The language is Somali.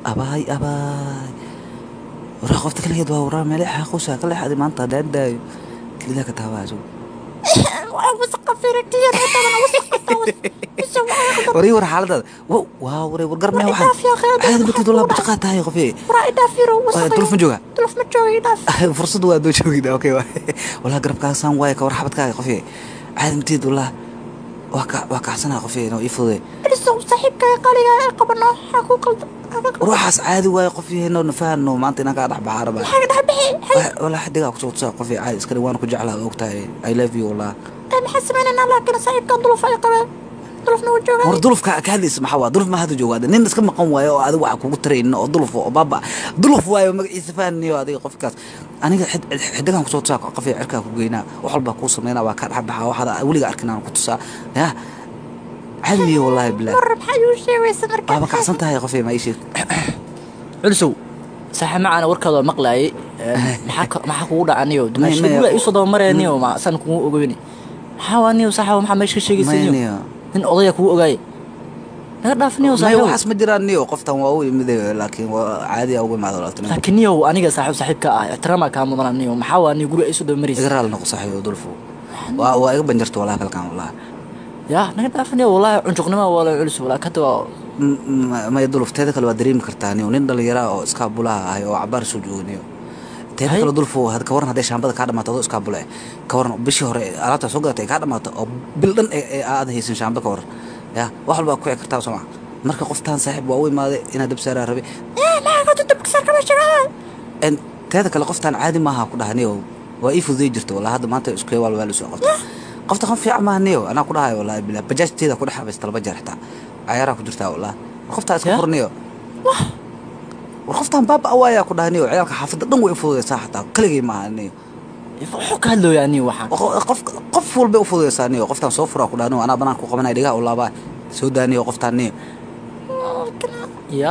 Abaay abaay, waraa qofta kaligeed waa waraa meele xaaquusa kale xadi maanta daandaayo kelidaa ka taabaa. Warii, war xaaladaada waa waray, war garmee waxaan caadi matid walaa bajaqaa tahay qofee. Duluf ma jooga? Fursad waa doo joogida. Okay, walaa garabkaasaan waaye ka war xabadkaaga qofee, caadi matid walaa waa ka waa kacsanaa qofee inuu ii fududay. Ruuxaas caadi waaye qof yahayno nafahano maanta inaan kaa dhex baxaa rabaa. Walaa xidigaa kusoo tusaa qofee, caadi iska dhig, waan ku jeclaa, ogtahay, I love you walaa. War dulufka ka hadlaysa maxaa waa? Duluf ma hadda jooga, nin iska maqan waayo oo adiga waxa kugu taraynin oo duluf oo baaba duluf waayo magaciisa fahaniyo adiga qofkaas. Aniga xidigaan kusoo tusaa qofee, cirkaa ku geynaa, wax walbaa kuu sameynaa, waa kaa dhex baxaa, waxaad weliga arkin aan ku tusaa. Ya caadi miyo wallaahi bilaah waaba kacsan tahay qofee, ma ii sheeg. Culusow saaxiib macaana, warkaada waa maqlaayay. Maxaa kugu dhaca niyo? Dumaashiga iisoo daba maraya niyo, ma saan kugu ogeyni. Maxaa waa niyo saaxiib, maxaa meesha ka sheegaysa niyo? Nin odaya kugu ogaayay, naga dhaaf niyo saaxiib. Waxaas ma jiraan niyo, qoftan waa u imid laakiin waa caadi ugu imaado. Laakiin niyo aniga saaxiib saaxiibka ah ixtiraamaa kaa mudana niyo. Maxaa waa niyo guriga iisoo daba maraysa? Iga raali noqo saaxiib, dulfu waa iga banjarta walaa kalkaan walaa. Ya naga dhaaf niyo wallahi, cunjuqnima waa la culus walaa kada waa. Maya duluf, teeda kale waa dareemi kartaa niyo, nin dhallinyaraa oo iskaabulaha ahay oo cabaar soo jooga niyo. Teeda kale dulfu, ka waran hadday shaambada kaa dhamaato adoo iskaabule? Ka waran bishii hore alaabtaa soo gadatay ay kaa dhamaato oo bil dhan aad haysan shaamba? Ka waran? Ya wax walbaa ku kici kartaa soo maa? Marka qoftaan saaxiib waa u imaaday inaad dab saaraa rabay. Teeda kale qoftaan caadi maaha ku dhaha niyo, waa ii fududay jirta walaa. Hadda maanta isku waal waa la soo qabta qofta, qof fiican maaha niyo, anaa ku dhahayo wallahi bilaa bajaajteeda ku dhex habaysta laba jeer, xitaa cayaaraa ku jirtaa walaa. Qoftaa iska furniyo, war qoftaan baaba awaayaa ku dhaha niyo, ciyaalka xaafadda dhan way u fududaysaa, xataa keligay maaha niyo. Wuxuu ka hadlooyaa niyo waxaan? Qof qof walbay u fududaysaa niyo. Qoftaan soo furaa ku dhaha niyo, anaa banaan ku qabanaya dhigaha u laabaa soo daa niyo qoftaan niyo. Ya.